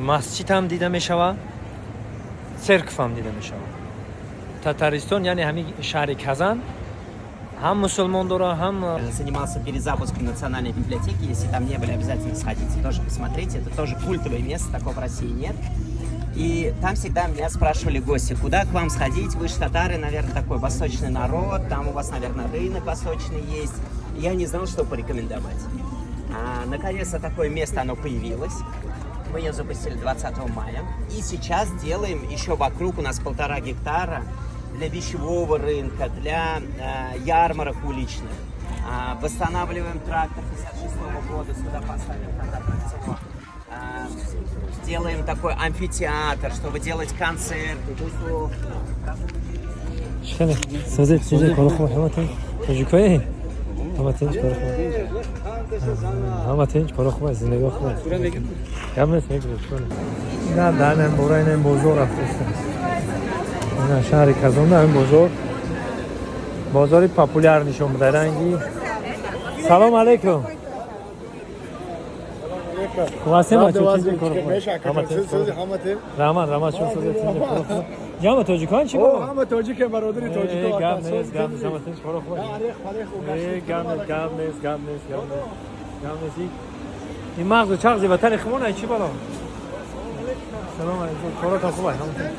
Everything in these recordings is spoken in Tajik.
Масҷид ҳам дида мешавад, церковь ҳам дида мешавад. Татаристон, яъне ҳамин шаҳри Казан ҳам мусулмон дора, ҳам Занимался перезапуском национальной библиотеки. Если там не были, обязательно сходите, тоже посмотрите. Это тоже культовое место, такого в России нет. И там всегда меня спрашивали гости, куда к вам сходить? Вы же татары, наверное, такой восточный народ, там у вас, наверное, рынок восточный есть. Я не знал, что порекомендовать. Наконец-то такое место, оно появилось. Мы ее запустили 20 мая. И сейчас делаем еще вокруг, у нас 1,5 гектара для вещевого рынка, для ярмарок уличных. Восстанавливаем трактор 56 года, сюда поставим как аттракцион. Делаем такой амфитеатр, чтобы делать концерты, тусовки. Хеле созед, чизе, коро хуб, ҳама тинҷ, тоҷикои, ҳама тинҷ, коро хуб, ҳама тинҷ, коро хуб, зиндагӣ хуб, гап нест, мегиред. На дар ин бора ин бозор рафтаст. Ина шаҳри Казонда ин бозор, бозори популяр нишон буда ранги. Салом алейкум, хуб ҳастем, бачаҳо, тинҷ, коро хуб, ҳама тинҷ, раҳмат, раҳмат, шумо созед, тинҷ, коро хуб, ҷамъ тоҷикон чӣ бо? Ҳама тоҷике, бародари тоҷико. Гап нест, гап нест, ҳама тинҷ, коро хуб. Гап нест, гап нест, гап нест, гап нест, гап нест. Ин мағзу чағзи ватани хумон ай чӣ бало? Салом алейкум, коротон хуб, ҳама тинҷ,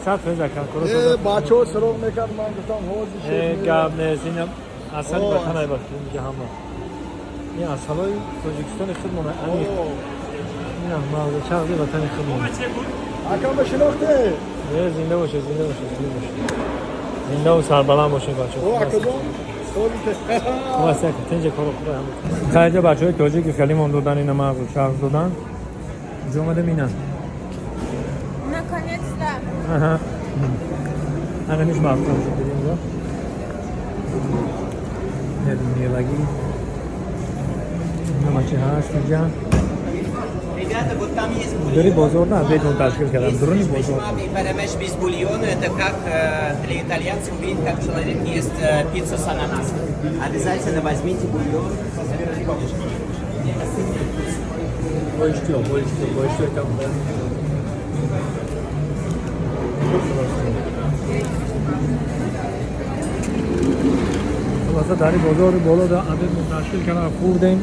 100% ака, коротон. Бачаҳо суроғ мекард, ман гуфтам ҳозир. Гап нест, ин асали ватан ай бахти инҷа ҳама. Ин асалои Тоҷикистони худмон амиқ. Ин мағзу чағзи ватани худмон. Акам, ба шинохте? Зинда бошед, зинда бошед, зинда бошед. Зиндаву сарбаланд бошед, бачаҳо. Акаҷон. Хуб аст, ака, тинҷа, коро хуб ҳама. Таҷа бачаҳои тоҷики хелимон додан, ина мағзу чағз додан. Инҷо омадем ина. Наконец-то. Аҳа. Ана миш маъқул шуд инҷо. Як мевагӣ. Ҳама чи ҳаст инҷа. Ребята, вот там есть бульон. Дури бозор на бедон ташкил кардам. Дуруни бозор. И пәрәмәч без бульона, это как для итальянцев увидеть, как человек ест пиццу с ананасом. Обязательно возьмите бульон. Боиштиё, боиштиё, боиштиё там. Хулоса, дар ин бозори боло да обед ташкил кардам, хӯрдем.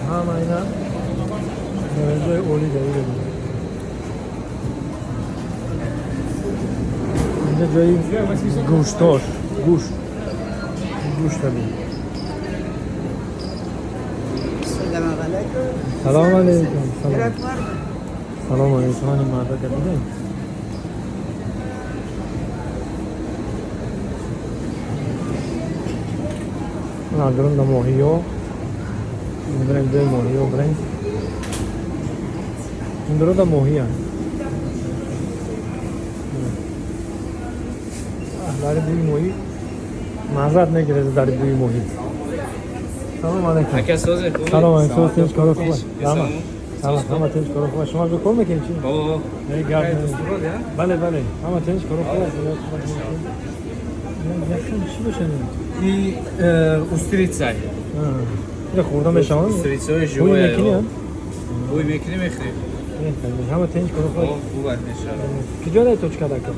Ҳама ина дараҷаи олӣ дарида. Инҷа ҷои гӯштош, гӯшт, гӯшт абин. Салом алейкум. Салом. Салом алейкум. Ани мардака дидем. Ана да моҳиё. Бирем ҷои моҳиё бирем. Индуро да моҳия. Дари бӯи моҳӣ маззат мегирад, дари бӯи моҳӣ. Салом алейкум. Ака, созе, хуб? Салом алейкум. Тинҷ, коро хуб. Раҳмат. Салом, ҳама тинҷ, коро хуб. Шумо ҷо кор мекунед чи? О, Не, гап нест. Бале, бале. Ҳама тинҷ, коро хуб. Яхм чӣ бошад ин? И устрица. Ина хӯрда мешавад? Устрица ҳои Бӯй живая. мекунӣ? Бӯй мекунӣ, мехӯрӣ. Ҳама тинҷ, коро хуб. О, хуб аст, мешавад. Куҷо дай точка дака?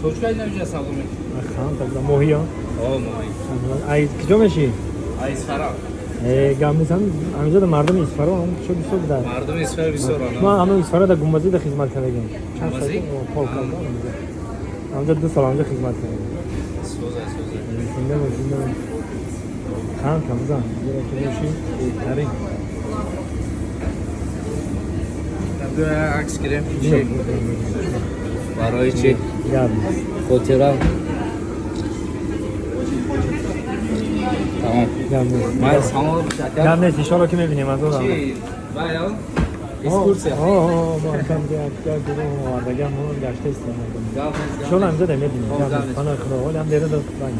Точка инҷа савдо мекунӣ. Хан, так моҳия. О, моҳӣ. Ай куҷо мешӣ? Ай Исфара. Гап нест, ҳаминҷо да мардуми Исфара ҳам чо бисёр буда. Мардуми Исфара бисёр. Ман ҳамин Исфара да Гумбазӣ да хизмат кардагим. Чанд сол Гумбазӣ? Кор кардам ҳаминҷо. Ҳаминҷо 2 сол ҳаминҷо хизмат кардам. Соза, соза. Зинда бош, зинда бош. Хан камза, зеро ки бошӣ беҳтарин. Биё, акс гирем. Чи? Барои чи? Гап нест. Хотира. Тамом. Гап нест. Ман салом. Гап нест, иншоалло ки мебинем аз одам. Чи? Бая? Экскурсия. О, мо кам як гурӯҳ овардагам, мо гашта истем. Гап нест. Иншоалло ҳаминҷо да мебинем. Хоб, Гап гап нест. нест. Паноҳи Худо. Ҳоли ҳам дера да банг.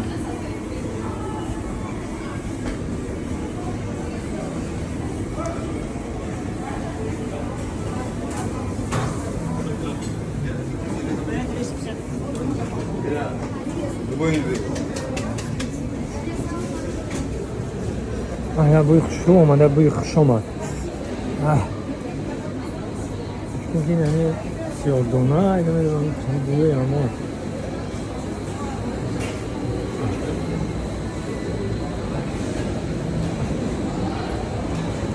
Як бӯи хушрӯ омад, як бӯи хуш омад. Аҳ. мекунам, ки ин ҳами сиёҳдона, намедонам, бӯи ҳамон.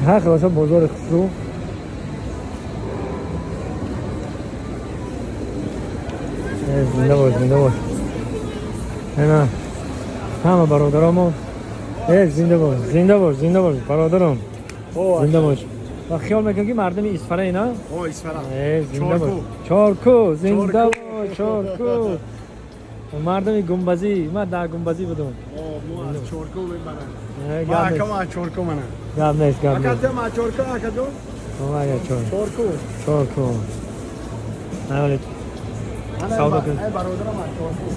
Ҳар хелоша бозори хушрӯ. Зинда бош, зинда бош. Ина ҳама бародарамон. Зинда бош, зинда бош, зинда бош, бародарам. Зинда бош. Ва хиёл мекунам, ки мардуми Исфара ина? О, Исфара. Зинда бош. Чорку, зинда бош, Чорку. Мардуми Гумбазӣ, ман дар Гумбазӣ будам. О, мо аз Чорку мебарам. Гап Ма нест. акам аз Чорку мана. Гап нест, гап Ака нест. тем аз Чорку, ака ҷон? Ага, чор. Чорку. Чорку. Ана Ана Савдо ай кун. Ай бародарам аз Чорку.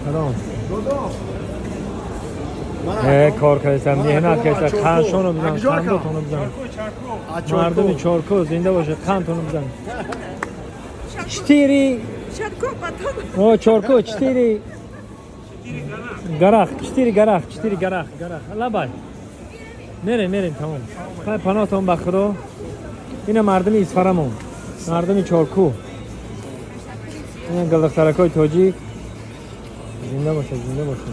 Салом. Додо. Кор кардам, меҳнат кардам, қандшонро бизан, қандотонро бизан. Мардуми Чорку зинда бошад, қандтонро бизан. Четыре. Чарко потом. О, Чорку, четыре. Горах, четыре горах, четыре горах, горах. Лабай. Мерем, мерем, тамом. Хай, паноҳтон ба Худо. Ина мардуми Исфарамон. Мардуми Чорку. Ина галдахтаракҳои тоҷик. Зинда бошад, зинда бошад.